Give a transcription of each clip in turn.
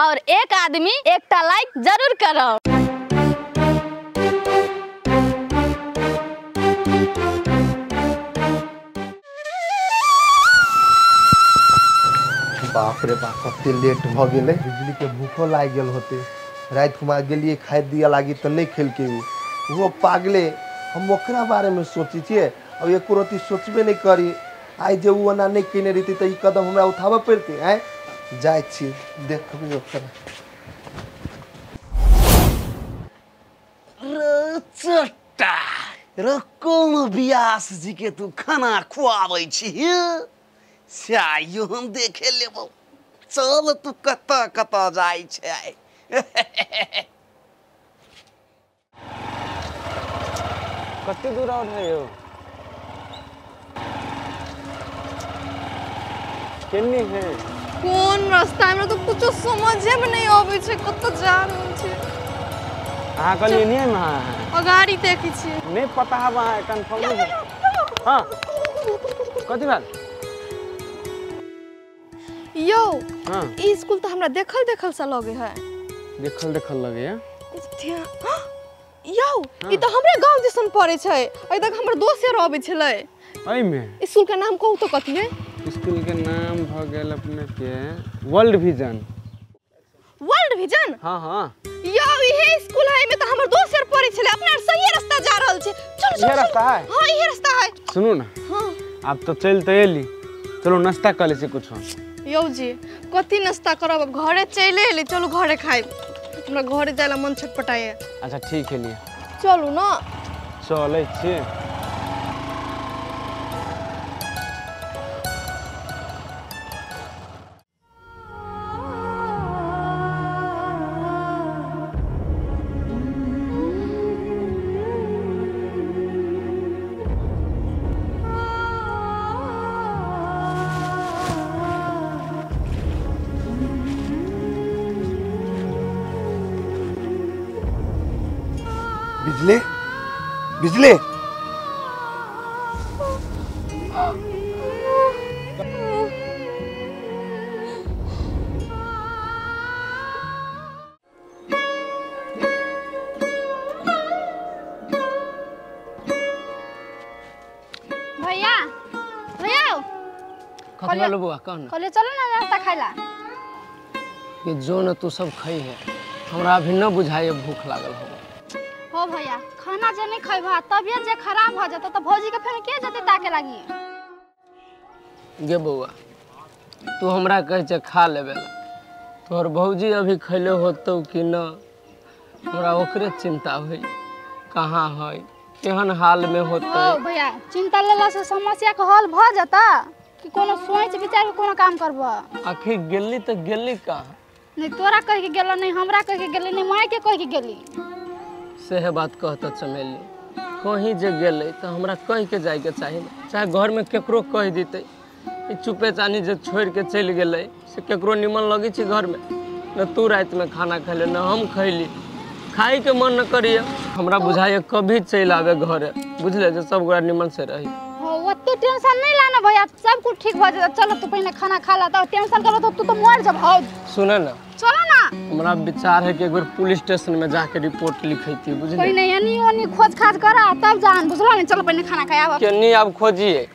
और एक आदमी एकटा लाइक जरूर करब। बाप रे बाप, कते लेट भ गेलै। बिजली के भूखो लागि गेल होते। राति खुमा गेलिए खाए दिया लागी तो नहीं खेलके वो पागले। हम ओकरा बारे में सोची छियै और एको रत्ती सोचबे नहीं करी। आइ जे उ ओना नहीं केने रहितै त ई कदम हमरा उठाबऽ पड़तै। आँय जाइ छी देखबै ओकरा। रे चट्टा रे, कोन व्यास जी के तू खाना खुआबै छी? से आइयो हम देखे लेबो। चल तू कतऽ कतऽ जाइ छै। कते दूर और है यो? केन्नी है? कोन रास्ता? हमरा तो कुछो समझे में नहीं आबै छै, कतऽ जा रहल छै। अहाँ कहलियै नहीं में अहाँ अगाड़ी देखै छियै। नहीं पता है अहाँ कंफर्म नहीं है। हाँ कथी भेल यौ? हाँ ई स्कूल तो हमरा देखल देखल सा लगे है। देखल देखल लगे है यौ? ई तो हमरे गांव जैसन पड़े छै। एहि तक हमर दोस्त यार आबै छलै एहिमे। स्कूल के नाम कहू तो कथी है? स्कूल के नाम भ गेल अपने के वर्ल्ड विजन। World vision? हाँ हाँ यौ इहे स्कूल है, एमे तो हमर दोस्त यार पढ़ै छलै। अपना सही रास्ता जा रहल छै। चल चल, इहे रास्ता है। हां इहे रास्ता है। सुनू ना, हां आप तो चलते एली, चलो नाश्ता कर ले कुछ। यौ जी कथी नाश्ता करब, अब घरे चले एली, चलू घरे खाइब। हमरा घरे जाय ला मन छटपटाए। अच्छा ठीक है, लिए चलू ना। चलै छी। बिजली बिजली भैया भैया कथी भेल बौआ? कह ना। कहलिए चलो ना नाश्ता खाइला। ये जो न तू सब खई है, हमरा अभी न बुझाइए भूख लागल हो। हो भैया खाना जे नहीं खइबा तबियत जे खराब हो जाता तो भौजी के फेर के जते ताके लागी। गे बौआ तू हमरा कह छे खा लेबे ला, तोहर भौजी अभी खैले होतौ कि न, हमरा ओकरे चिंता होई। कहाँ है, केहन हाल में होतै। हो भैया चिंता लेला से समस्या के हल भ जाता कि कोनो सोच विचार के कोनो काम करबा। आखिर गेली त गेली कहाँ? नहीं तोरा कह के गेलो, नहीं हमरा कह के गेली, नहीं माय के कह के गेली। सेहे बात कहता चमेली, कहीं जे गेलै तो हमरा कह के जाइके चाही, चाहे घर में केकरो कह दितै। चुपे चानी जे छोड़ के चलि गेलै से केकरो निमन लगै छै घर में? न तू राति में खाना खैले न हम खैली, खाई के मन न करिए। हमरा बुझाइए कभी चलि आवे घरे, बुझले जे सब गोरा निमन से रही। हो ओते टेंशन नहीं लाना भैया, सब कुछ ठीक भ जेतै। चलो तू पहिने खाना खा ला, त टेंशन करबो तो तू तो मर जब। सुन ना, चलो ना। हमरा विचार है कि एक बार पुलिस स्टेशन में जाके रिपोर्ट लिखैती, बुझले? पहिने एनी ओनी खोज खाज करा तब जान, बुझला नहीं? चलो पहिने खाना खाय आब। केनी आब खोजिए।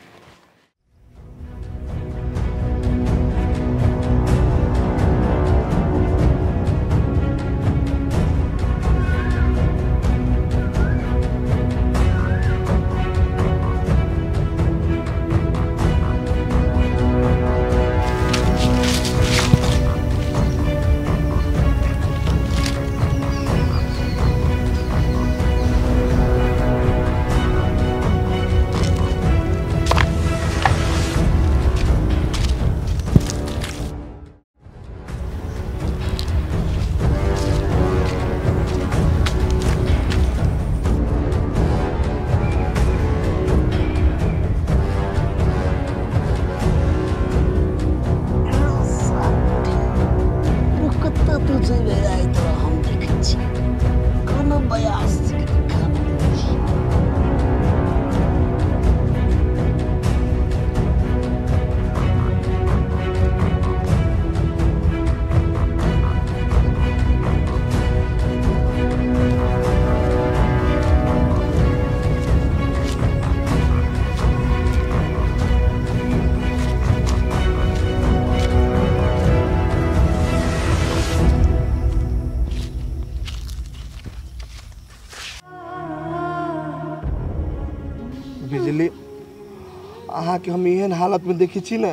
अहाँके हम एहन हालतमे देखै छी ने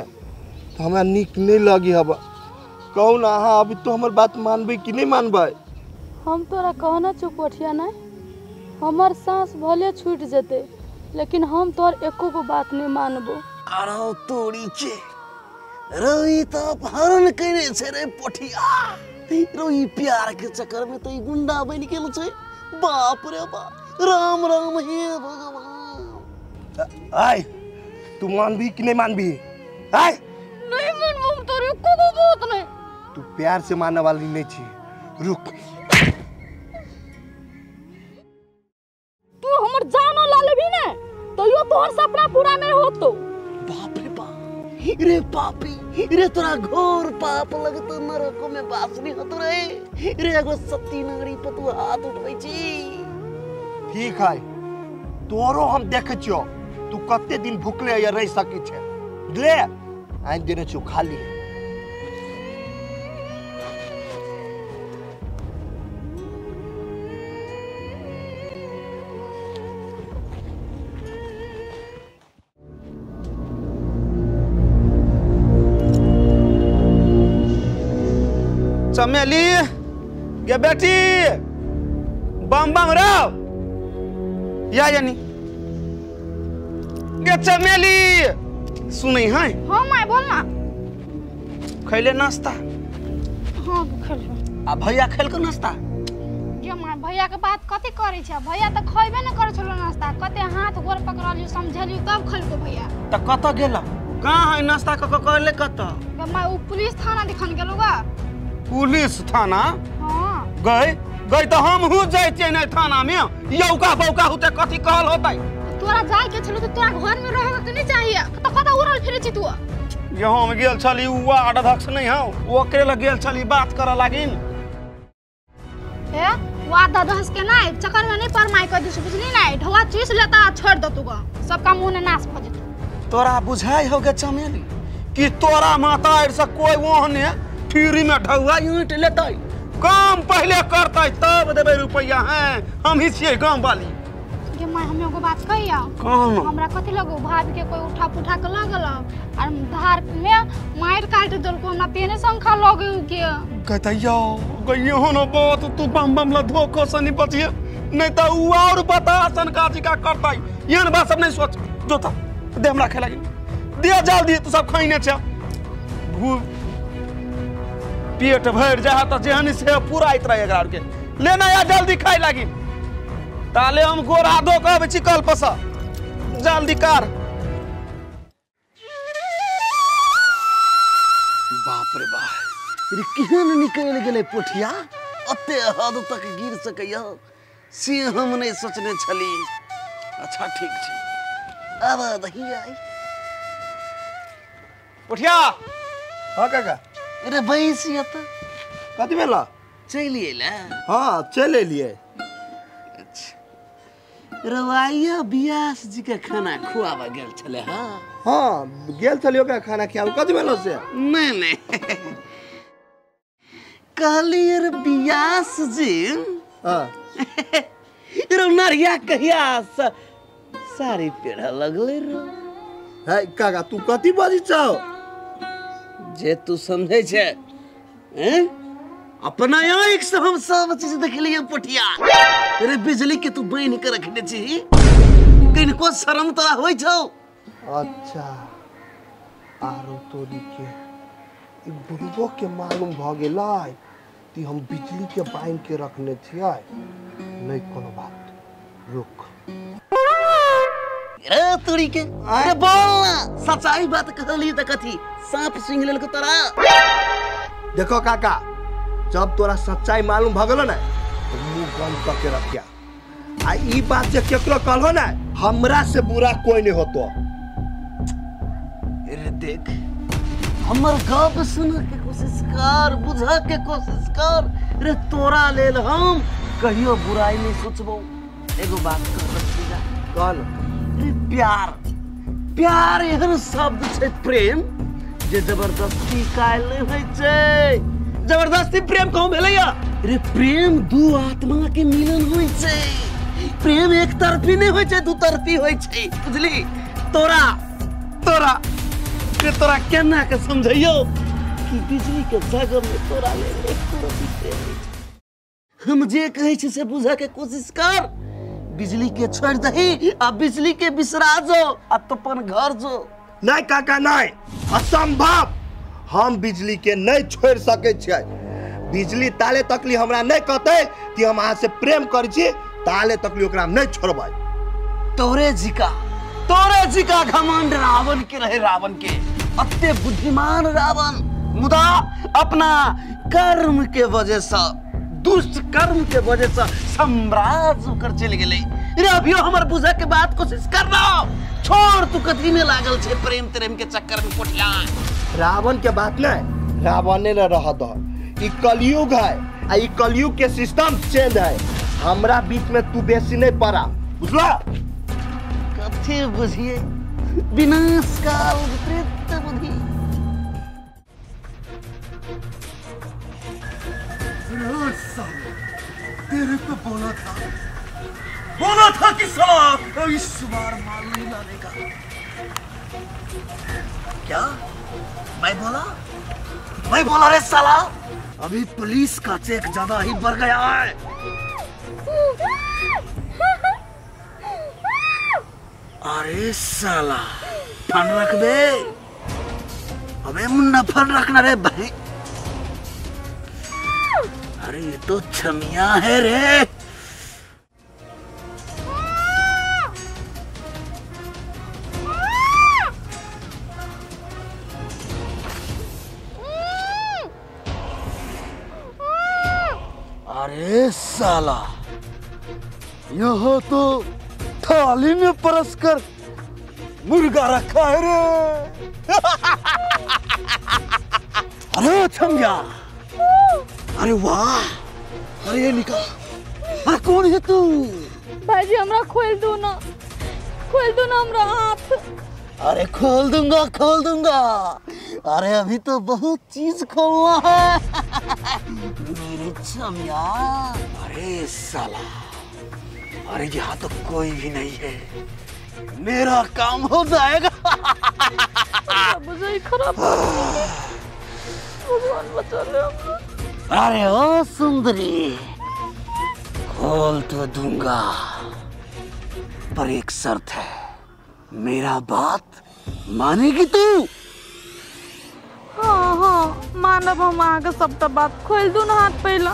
तऽ हमरा नीक नहि लगी हब। कहू ने अहाँ अभी तो हमर बात मानबै कि नहि मानबै? हम तोरा कहना छौ पोठिया नहीं, हमर सांस भले छूट जेते लेकिन हम तोर एको गो बात नहीं मानबो। अरे तोरी के रोई तो अपहरण कने छे रे पोठिया, रोई प्यार के चक्कर में तो ई गुंडा बन गेल छे। बाप रे बाप, राम राम हे भगवान। आय तू मानबी कि नहीं मानबी? आय नहीं मानबो हम तोर एको गो बात नहीं। तू प्यार से मानने वाली नहीं छी, रुक। तू हमर जानो ला लेबी ने तो यो तोहर सपना पूरा नहीं होतो। बाप रे बाप, रे पापी, रे तोरा घोर पाप लगतो, नरको में वास नहीं होतो रे। रे एगो सती नारी पर तू हाथ उठबै छी। ठीक है तोरो हम देखे छियो तू कते दिन भूखले या रह सकी छे। ले आनि देने छियो खाली। चमेली गे बेटी, बम बम राव या यानी गे चमेली सुनै है? हाँ my बोल ना। खैले नाश्ता? हाँ खैले। आ भैया खेलको नाश्ता? गे my भैया के बात कथी करै छै, भैया त खैबे न करै छलो नाश्ता, कते हाथ गोर पकड़लियो समझलियो तब खैलको भैया। त कत गेल? कहाँ है नाश्ता क क कहले कत? गे my उ पुलिस थाना दिखन गेलो गा। पुलिस थाना? हाँ। गए गए तो हम हूँ जाए छियै नहीं थाना में, यौका बौका होते कथी कहल होतै? तोरा जाय के छलो तो तोरा घर में रहे के नहीं चाहिए, त कत उड़ल फिरे छी तू? ये हम गेल छली उ वार्ड अध्यक्ष नहीं हौ, ओकरे लग गेल छली बात करऽ लागिन। ए वार्ड अध्यक्ष के नहीं चक्कर में नहीं पर my कह दिस बुझली नहीं, ढोआ चीस लेता छोड़ दे तू गा, सबका मुंह ने नाश भ जेतौ। तोरा बुझाय हो गे चमेली कि तोरा माता से कोई ओहने फ्री में ढौआ ईंट लेतै? काम पहले करतै तब देबै रुपैया। हैं हम ही छियै गाँव वाली। गे my हम एगो बात कहिया? कौन? हमरा कथी लगो भाभी के कोई उठा पुठा के लग गेल और धार में मार काट देलको, हमरा तेने शंखा लगे उ के। कहतैयो गइयो हो न बात, तू बम बम ला धोखो से नहीं बचिए नहीं त उ और बता सन काजी का करतै। एहन बात सब नहीं सोच, जोता दे हमरा खाय लागी दे जल्दी, तू सब खइने छ भू पेट भर जा त जेहन से पुराइत रहे एकरा के। लेना या जल्दी खाय लागी ताले हम गोरा धो के अबै छी कल पर, जल्दी कर। बाप रे बाप, रे केहन निकलि गेलै पोठिया, अते हद तक गिर सकैया से हम नहीं सोचने छली। अच्छा ठीक छै, अब दही आई पोठिया। हाँ काका। अरे बैस त कथी भेला? चलि अयला? हाँ चलि एलियै। अच्छा रवैया ब्यास जी के खाना खुआबऽ गेल छलै? हाँ हाँ गेल छलियै ओकरा खाना खियाबऽ। कथी भेलो से? नहीं नहीं कहलियै रे ब्यास जी, हाँ रो नरिया कहिया साड़ी पेढ़ लगलै रो। है काका तू कथी बाजै छौ? जे तू समझै छै हैं? अपना आँखि से हम सब चीज देखलियै पोठिया। रे बिजली के तू बान्हि के रखने छी, कनिको शरम तोरा होइ छौ? अच्छा आरो तोरी के ई बुढ़बो के मालूम भ गेलै कि हम बिजली के बान्हि के रखने छियै। नहीं कोनो बात, रुक। रे तोरी के, अरे बोल ना सच्चाई बात कहली त कथी सांप सूंघ लेलको तोरा? देखो काका जब तोरा सच्चाई मालूम भ गेलो ने तो मुंह बंद करके रखिया, आ ई बात जे केकरो कहलो ने हमरा से बुरा कोई नहीं होतो। अरे देख हमर गप सुन के कोशिश कर, बुझ के कोशिश कर। रे तोरा लेल हम कहियो बुराई नहीं सोचबो। एगो बात कह कल रे प्यार, प्यार एहन शब्द छै प्रेम जे जबरदस्ती कायल नहीं होइ छै। जबरदस्ती प्रेम कहूँ भेलैया? रे प्रेम दू आत्मा के मिलन होइ छै। प्रेम एक तरफी नहीं होइ छै, दू तरफी होइ छै, बुझली? तोरा तोरा के तोरा केना के समझैयो कि बिजली के जगह में तोरा ले एको रति प्रेम नहीं। हम जे कहै छी से बुझा के कोशिश कर। बिजली के छोड़ दही आ बिजली के बिसरा जो आ तो अपन घर जो। नहीं काका नहीं, असंभव। हम बिजली के नहीं छोड़ सके छियै। बिजली ताले तकली हमरा नहीं कहते कि हम अहाँ से प्रेम करै छी, ताले तकली ओकरा हम नहीं छोड़बै। तोरे जिका घमंड रावण के रहे, रावण के अत्ते बुद्धिमान रावण, मुदा अपना कर्म के वजह से, दुष्ट कर्म के वजह से साम्राज्य ओकर चलि गेलै। रे अभियो हमर बुझे के बात कोशिश कर रहा, छोड़ तू कथी में लागल छे प्रेम त्रेम के चक्कर में पोठिया। रावण के बात नहीं, रावणे न रह दो। ई कलयुग है आ ई कलयुग के सिस्टम चेंज है। हमरा बीच में तू बेसी नहीं पड़ा, बुझला? कथी बुझिए, विनाश काल विपरीत बुद्धि। तेरे को बोला था कि साला इस बार माल नहीं लाने का। क्या मैं बोला रे साला? अभी पुलिस का चेक ज्यादा ही बढ़ गया है। अरे साला फन रख बे, अबे मुन्ना फन रखना रे भाई। अरे ये तो छमिया है रे। अरे साला यहाँ तो थाली में परस कर मुर्गा रखा है रे। अरे छमिया, अरे वाह, अरे निका, अरे कौन है तू? भाईजी हमरा खोल दो ना, खोल दो ना हमरा हाथ। अरे खोल दूंगा खोल दूंगा, अरे अभी तो बहुत चीज खोलना है मेरे छमिया। अरे साला, अरे यहाँ तो कोई भी नहीं है, मेरा काम हो जाएगा। खराब भगवान बचा ले हमरा। अरे ओ सुंदरी, खोल तो दूंगा पर एक शर्त है, मेरा बात मानेगी तू? हाँ हाँ मानब हम अहाँके सबटा बात। खोल दू ना हाथ पहला।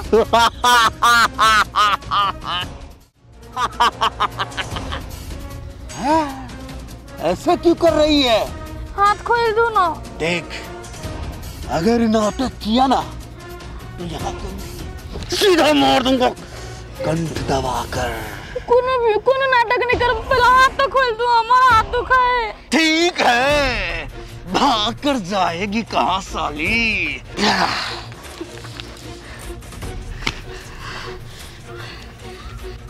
ऐसा क्यों कर रही है? हाथ खोल दू ना। देख अगर नाटक किया ना तो यहाँ तो सीधा मार दूंगा, कंठ दबाकर। कोनो नाटक नहीं कर, पहला हाथ तो खोल दू, हमारा हाथ दुखा है। ठीक है, भाग कर जाएगी कहाँ साली।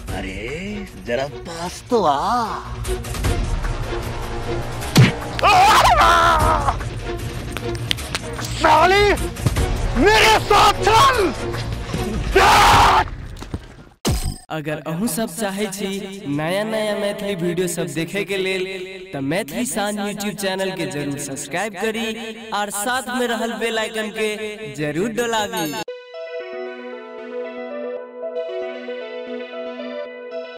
अरे जरा पास तो आ। साली मेरे साथ चल। अगर अहूँ सब चाहे छी नया नया मैथिली वीडियो सब देखे के लेल त मैथिली शान यूट्यूब चैनल के जरूर सब्सक्राइब करी और साथ में रहल बेल आइकन के जरूर दबावी।